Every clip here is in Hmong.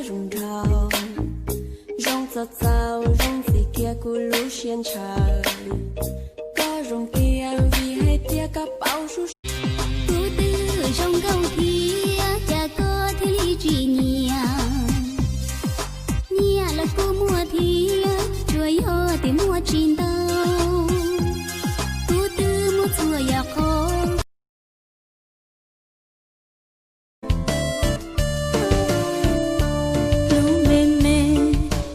Zoo nraug, zoo txaus txaus, zoo ntxim kiag kuv lub siab ntshaw. Koj zoo tiag vim hais tias koj paub sub. Kuv twb zoo nkauj thiab cas koj thiaj li tsis nyiam. Nyiam los kuj muaj thiab, tsuas yog tias muaj tsis ntau. Kuv twb muaj txhua yam qhov. Hlub me me,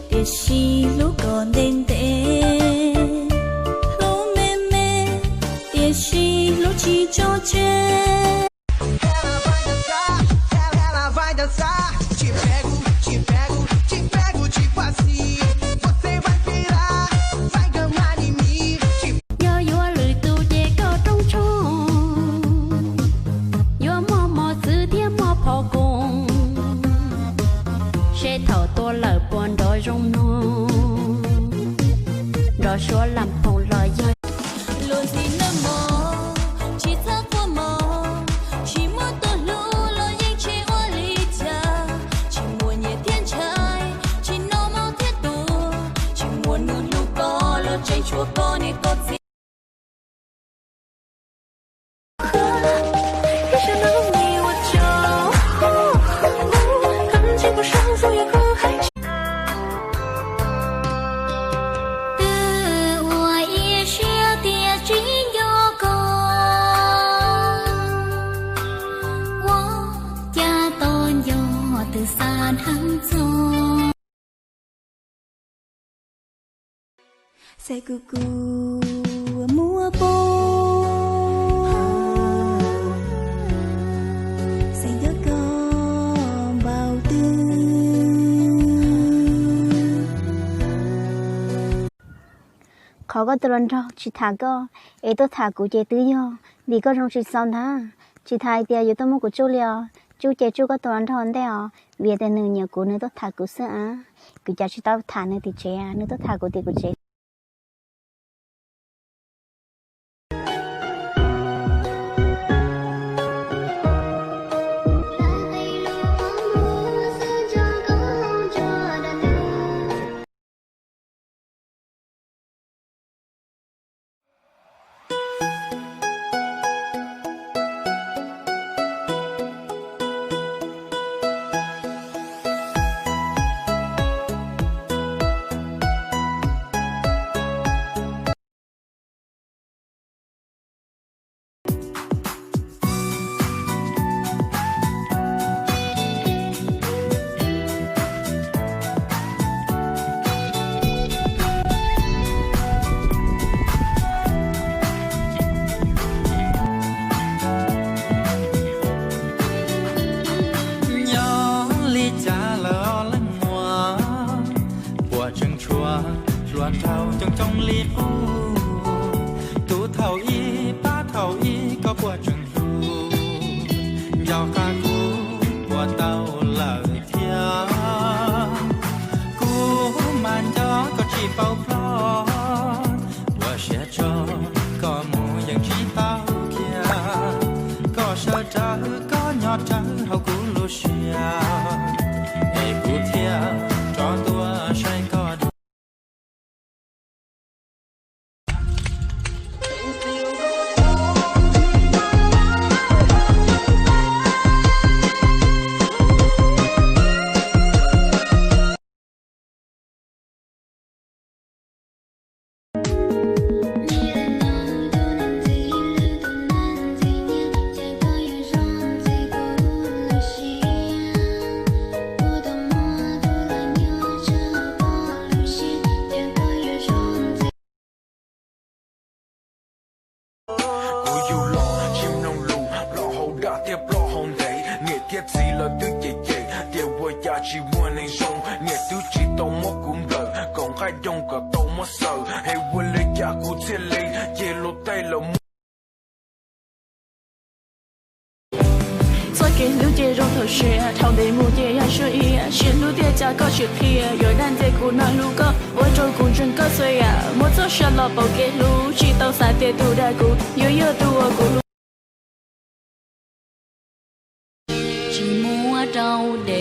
tiam sis hlub kom ntev ntev. Hlub me me, tiam sis hlub tsis tso tseg. Yog yuav lwm tus ces koj rooj tshoob, yuav muaj mos txwv thiab muaj phom koos, seb thaum tuaj lawm puas nrov zoo mloog, nrov suab lam phoom los yog. Luag ntxhi nawb mog, tsis txhob quaj mog, tsis muaj tus hlub los yeej tsis ua li cas, tsis muaj nyiam thiab ntshai, tsis noj mov thiab tuag, tsis muaj nws hlub koj los tseem tshuav koj niam koj txiv. Twb ua ib siab tias tsis nco koj, ua cas tau nco twb xa dheev txog. Xav kuv kuv muab poob, xav nco koj npaum twg. Qhov koj tus hluas nraug tsis tham koj es tuaj tham kuv ces twb yog vim koj zoo tsis txaus ntag. Tsis tas hais tias yuav tuaj muab kuv tsuj li os, tsuj ces tsuj koj tus hluas nraug ua ntej os, vim tias nws nyiam kuv nws tuaj tham kuv xwb av. Kuv cas tsis tau tham nws tim tsev, nws tuaj tham kuv tim kuv tsev. Nyob li cas lawm leej muam, puas tseem tshuav hluas nraug coob coob li qub? Tus thaum ub pab thaum ub koj puas tseem hlub? Nco qab kuv puas tau lawm thiab? Kuv mas nco koj tsis paub ploj, ua siab tso koj mus yeej tsis tau khiav. Koj sawv rawv koj nyob rawv hauv kuv lub siab, es kuv thiaj rov tuaj saib koj dua. Kuv yug los tsis mloog lus, ploj hauv dab thiab ploj hauv ntev. Niam thiab txiv lawv twb cem cem tias ua cas tsis muaj neeg zoo. Niam twb tsis tau muab kuv nplawm, kom nqaij doog kom tau muab xaws. Es ua li cas kuv thiaj li ces luag tej lawm muab Txoj kev hlub ces zoo thaum siav, thaum ntev mus ces yog suab iab. Siab hlub tiag cas koj tsis qhia, yuav dag ntxias kuv no hlub koj, ua rau kuv ntseeg koj txhua yam. Muab txoj sia los pauv kev hlub, tsis tau xav tias tus dag kuv yuav yog tus uas kuv hlub. Tsis muab rau de